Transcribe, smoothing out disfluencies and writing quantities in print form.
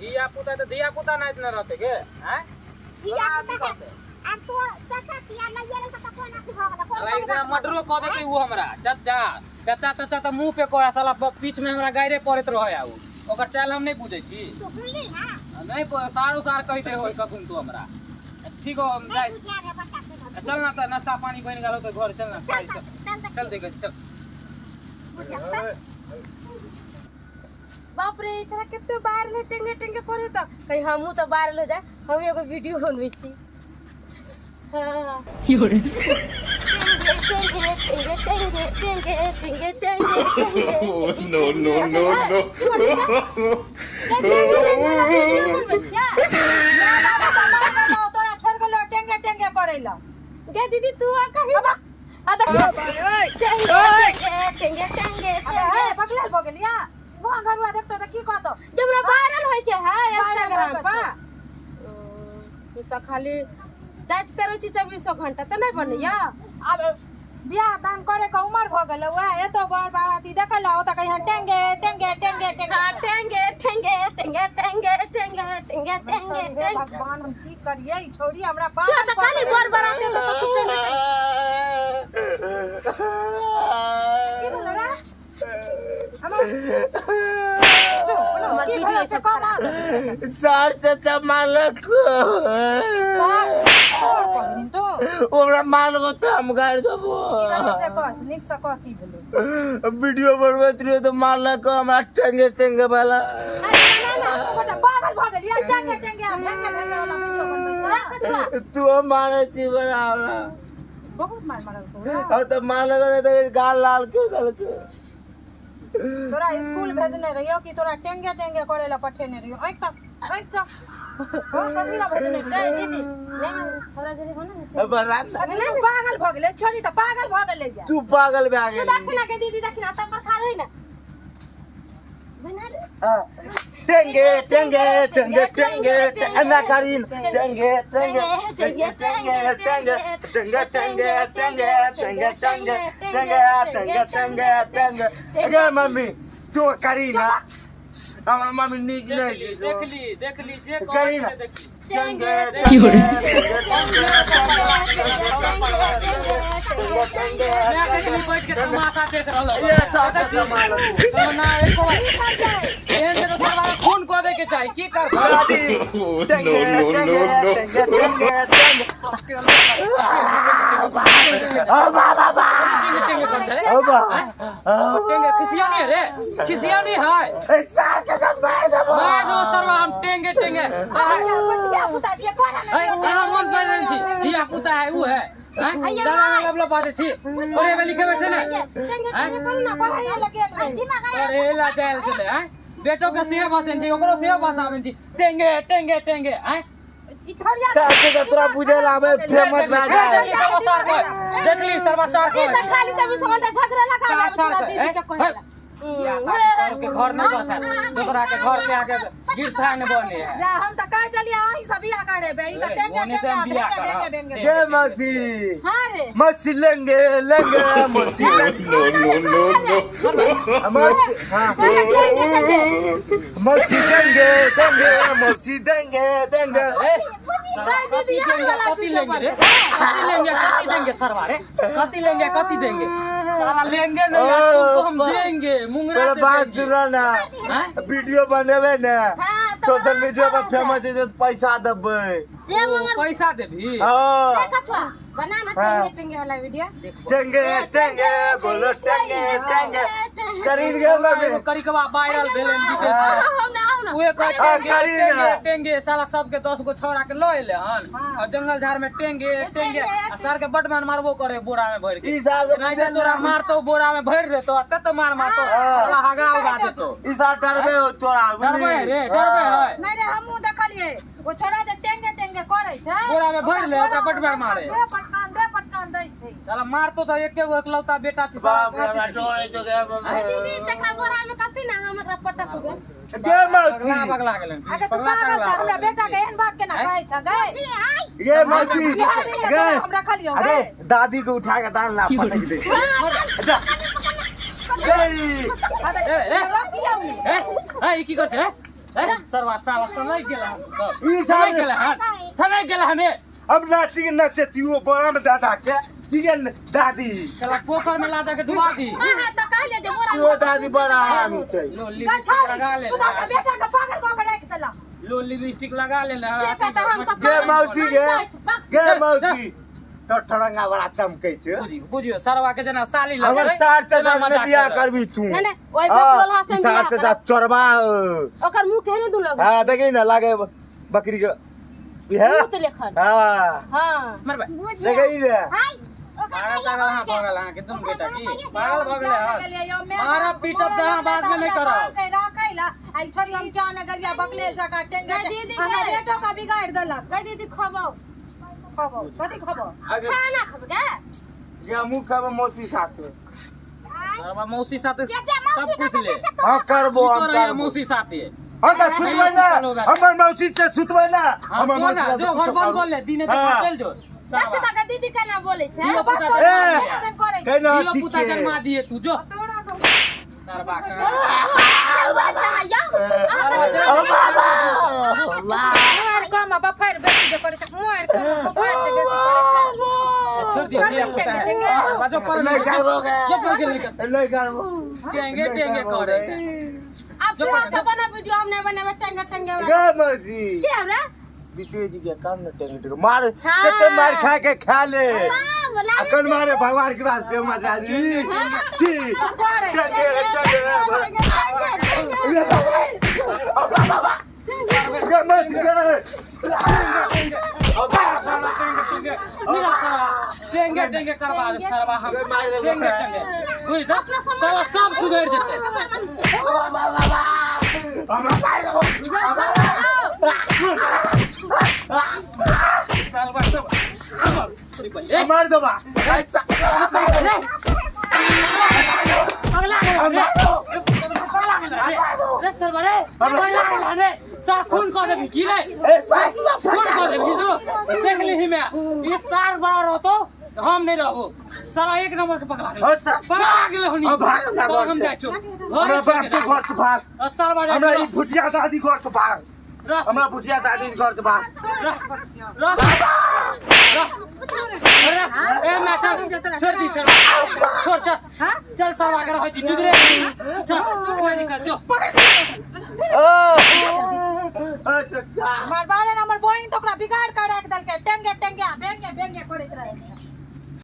धिया पुता तऽ धिया पुता नाइत न रहतै गे आँय धिया कोना पुता अथी के करतै? आब तो चाचा छिया लइए लेलकै तऽ कोन अथी भऽ गेलै, कोन साला एक बड़ी दिना बात मर्डरो कऽ देतै उ हमरा। चचा चचा चचा तऽ मुँह पे कहै साला पीछ में हमरा गाइरे पड़ैत रहै आ उ ओकर चाल हम नहि बुझै छी। तू सुनली हां? नहीं सारो सार कहिते होय कखन तू हमरा। ठीक हो हम नहीं जाइ। बुझा रे बच्चा से। चल ना तऽ नाश्ता पानी बनि गेल तऽ घर चल ना। चल चल तऽ, चल तऽ। चल देखै छी, चल। बुझा तऽ। बाप रे, ई छौड़ा कते वायरल है, टेंगे टेंगे करे तऽ कहीं हमहूँ तऽ वायरल हो जाए, हम एगो वीडियो बनबै छी। हाँ। टेंगे टेंगे टेंगे टेंगे टेंगे टेंगे टेंगे टेंगे। No, no, no, no. टेंगे टेंगे वाला वीडियो बनबै छियै। तोरा छोड़ गेलो टेंगे टेंगे करै ला। गे दीदी तू आ कहीं ना आ देखियो टेंगे टेंगे टेंगे टेंगे अबे टेंगे। हे पगलेल भऽ गेलिया, गाँव घरुआ देखतो तऽ की कहतो? जब वायरल होय के है इंस्टाग्राम भऽ पर। तू तऽ खाली डाँटिते रहै छी 24 घंटा तऽ नहि बनैया। आब बियाह दान करे के उमर भऽ गेलै, वएह एतो बर बाराती देखै ला ओतऽ कहिहन टेंगे टेंगे टेंगे टेंगे। हाँ टेंगे टेंगे टेंगे टेंगे टेंगे टेंगे टेंगे हे टेंगे। भगवान, हम की करियै, ई छौड़ी हमरा तू पागल तऽ कऽ खाली देलकै। बर बाराती तऽ तू टेंगे टेंगे। की भेलै रे? हमर चुप न, हमर की वीडियो भेलै से सब कह खराब। ना। सार चाचा मारलक। सर कहलिन तू? ओकरा मारलको तऽ हम गारि देबो। की भेलै से कह, नीक से कह की भेलै। वीडियो बनबैत रहियो तऽ मारलक हमरा टेंगे टेंगे वाला। अरे बना ना। तू गोटा पागल भऽ गेलियै, टेंगे टेंगे आ भेंगे भेंगे वाला वीडियो बनबै छै। कछुआ तू मारै छी बड़ा हमरा। बहुत मार मारलकौ रे। अब तऽ मारलक नहि तऽ गाल लाल कर देलकै। तोरा स्कूल भेजने रहियो कि तोरा टेंगे टेंगे करे ला पठेने रहियो? आँखि तक आँखि तक हाँ, कथी ला भेजने गए रहियो? दीदी नहीं मैं थोड़ा जल्दी बना ना। बड़ा ना। अरे तू पागल भऽ गेलै, छोरी तऽ पागल भऽ गेलै या। तू पागल भए तू गेली। देखी ना गे दीदी, देखी ना तब पर खार होई ना बना दे। हाँ। टेंगे टेंगे टेंगे टेंगे एना करीन टेंगे टेंगे टेंगे टेंगे टेंगे टेंगे टेंगे टेंगे टेंगे टेंगे टेंगे टेंगे टेंगे टेंगे। गे मम्मी तू करी ना, हमर मम्मी नीक देख नहि ली छै। देख ली देख ली जे करी कहै ना। छै देखी। टेंगे टेंगे टेंगे टेंगे टेंगे। मैं देखली बैठ के तमाशा देख रहल हौ। ये साथ मारलको। चलो ना एको बार एहन से तऽ सरवा के खून कऽ दै के चाही, की करबै? दादी टेंगे टेंगे टेंगे टेंगे टेंगे। ओ बाबा बा। टेंगे टेंगे कर छै। ओ बा। टेंगे खिसियानी रे, खिसियानी है। ए सार चाचा मार देबो। मैं दो सरवा हम टेंगे टेंगे। धिया पुता छियै कोना है कहाँ मन पड़ि रहल छी? धिया पुता है उ है। हैं? दादा में लब लब बाजै छी। पढ़ेबै लिखेबै से ने? टेंगे टेंगे करू ना। पढ़ाई लए गेल रही। पढ़े ला जायल छलै हैं? बेटो के सेहो भाषण छै, ओकरो सेहो भाषण आबै छै। टेंगे टेंगे टेंगे हैं? ई छोड़िया सार चाचा तोरा बुझे लाबे फेमस भए जाए। देखली सरवा सार के, देखली सरवा सार के। ई तऽ खाली 24 घंटा झगड़ा लगावे सात साल तोरा के, दीदी के हैं? कहेला। या सार के घर नहीं बसा, दूसरा के घर पे आके गिरथा ने बने है। जा हम तऽ कहै छलियै अहीं से बियाह करेबै, ई तऽ टेंगे ओने से टेंगे हम आ बियाह भेंगे करब। भेंगे भेंगे। गे मौसी हाँ रे। मौसी लेंगे लेंगे मौसी No, no, no, no. मौसी हाँ टेंगे टेंगे मौसी देंगे देंगे मौसी देंगे देंगे। ए, गए दीदी कथी यहाँ देंगे वाला कथी वीडियो लेंगे रे? बन कथी लेंगे कथी देंगे सरवा रे? कथी लेंगे कथी देंगे साला लेंगे नहीं यार, तुमको हम देंगे मुंगरा तोरा से बात देंगे। सुनो ना, हैं? वीडियो बनेबे ने हाँ, तो सोशल बना मीडिया पर अच्छा फेमस है तो पैसा देबै। ये मंगर पैसा देबी? हाँ कछुआ बना ना हाँ। टेंगे टेंगे वाला वीडियो। टेंगे टेंगे बोलो टेंगे टेंगे करीन गे मम्मी। एगो करिकवा वायरल भेलै विदेश में। हम ना हम ना उहे कहै हाँ, टेंगे करी ना। टेंगे टेंगे साला सबके 10 गो छौड़ा के लऽ एलै हन आ जंगल झाड़ में टेंगे टेंगे आ सर के बड मार मारबो करे बोरा में भर के। ई साल के नहीं तो तोरा मारतो बोरा में भर देतो आ तत मार मारतो साला हगा उगा देतो। ई साल डरबे हो तोरा डरबे रे डरबे है। नहि रे, हमहूँ देखलियै ओ छोड़ा जे टेंगे टेंगे करै छै बोरा में भरि ले, ओकरा बटबा मारे। दे पटकान दे पटकान दै छै। साला मारतो तऽ एके गो एकलौता बेटा छै बाप रे हमरा डर होइ छौ गे मम्मी। दीदी तकरा बोरा में कसी ना हम एकरा पटक देबै। गे मौसी पगला पगला गेलन। अगे तू पागल छ, हमरा बेटा के एहन बात केना कहै छ गै? गे मौसी बियाह दिन गे हम रखलियौ अरे गै। दादी को उठा के डाल ना पटक दे। अच्छा गई आ तऽ ए, ए। रखियौ। ए ए ई की कर छै? ए, सरवा साला समय गेल हन सब। ई समय साल गेल हन, समय गेल हन। अब नाची के नचतियो बड़ा में दादा के की गेल दादी। साला पोखर में ला जाके डुबा दी। हां हां त कहले जे बोरा ओ दादी बड़ा आरामी छै। लो लिपस्टिक लगा ले। तू तो अपना बेटा के पागल कऽ के राखि देलक। लो लिपस्टिक लगा ले। ठीक है त हम सब गे मौसी गे, गे चल, मौसी, तो ठरंगा बड़ा चमकै छै। बुझियो बुझियो, सरवा के जेना साली हमर लगबै, सार तेना चाचा से मजाक बियाह करब। करबी तू? नहीं, नहीं, ओहि हाँ, बकलोलहा से ई सार बियाह चाचा करब। चोरबा। ओकर मुंह केहने दू लग। हाँ, देखी ना, लागे बकरी के इहे। मुँह लेखन। हाँ। हाँ। मरबै। देखी रे। हाय, ओकरा पागल कहियो तागल हाँ बोलके। भऽ गेल अहाँके दुनू ओकरा गोटा की कहियो पागल भऽ गेलै हन। मारब पीटब दहाँ बाद में नहीं करब। आई छोरी हम क्या न गेलियै बकलेल जकाँ टेंगे। गई दीदी, हमरा गई। बेटो के बिगाड़ देलक। गई दीदी, खबो। खबो कथी खबो? आगे खाना खबो गे। जे मुँह खाबे मौसी साथे। सरवा मौसी साथे जे जे मौसी सब कुछ कहतै ले। से से तू हाँ करबो हम। सुतो रहिए करबो। मौसी साथे। हाँ त सुतबै ना, हमर मौसी से सुतबै ना। हाँ हमर जो मौसी ना से जो घर कुछो बंद करू। कर ले, दिने तो हाँ। चल जो देख सरवा। त गे दीदी केना बोलै छै। धियो पुता ए, जन्मा दिए। करै कहना धियो ठीक पुता के जन्मा दिए तू जो सरवा का। अच्छा या। ओ बाबा वाह। मुँह कम बफारि बेसी जे करै छै, मुँह कम बफारि जे बेसी करै छै। छोड़ दियो धिया पुता है सरवा, जो कर नहीं करबो गे। जो कर के निकल। नहीं करबो। टेंगे टेंगे करे। अब तू हाथ बना वीडियो, हम नहीं बनेबै टेंगे टेंगे वाला। गे मौसी। की हमरा? विष्णु जी के काम न टेंगे टेंगे मार। हाँ। कते मार खा के खा ले। बाप, लागे अकन मारे भगवान के पास पे मजा जी की करे। टेंगे टेंगे। टेंगे टेंगे। गे मौसी गे। साला टेंगे टेंगे मिला साला टेंगे टेंगे करवा दे सरवा हम। मार देबो। टेंगे टेंगे बुझ त साला सब सुधर जेतै। हमरा मार देबो। सरवा सब ए, मार देबा ऐसा। अगला गेल रे, अगला गेल रे, रे सरवा रे, अगला गेल रे सार, फोन कर देबी की रे? ए साथ फोन कर देबी तू, देख लिही में ये सार बड़ा रहतो, हम नहीं रहबो। साला एक नंबर के पकड़ा गेल। अच्छा। पकड़ा गेल हनी। अब भाग हमरा तब घर हम से। जाइ छौ घर। हमरा बाप के घर से भाग। सरवा जाइ हमरा छौ। ई भुटिया दादी घर से भाग। रह। हमरा भुटिया दादी के घर से भाग। रह रह रह रह, ए ना चल, छोड़ दी सरवा, छोड़, चल चल सरवा के रहै छी बिगड़े, चल कोई दिक्कत जो। ओ अच्छा। हमर बारे हमर बहिन तऽ ओकरा बिगाड़ कऽ राखि देलकै, टेंगे टेंगे आ बेंगे बेंगे करैत रहै।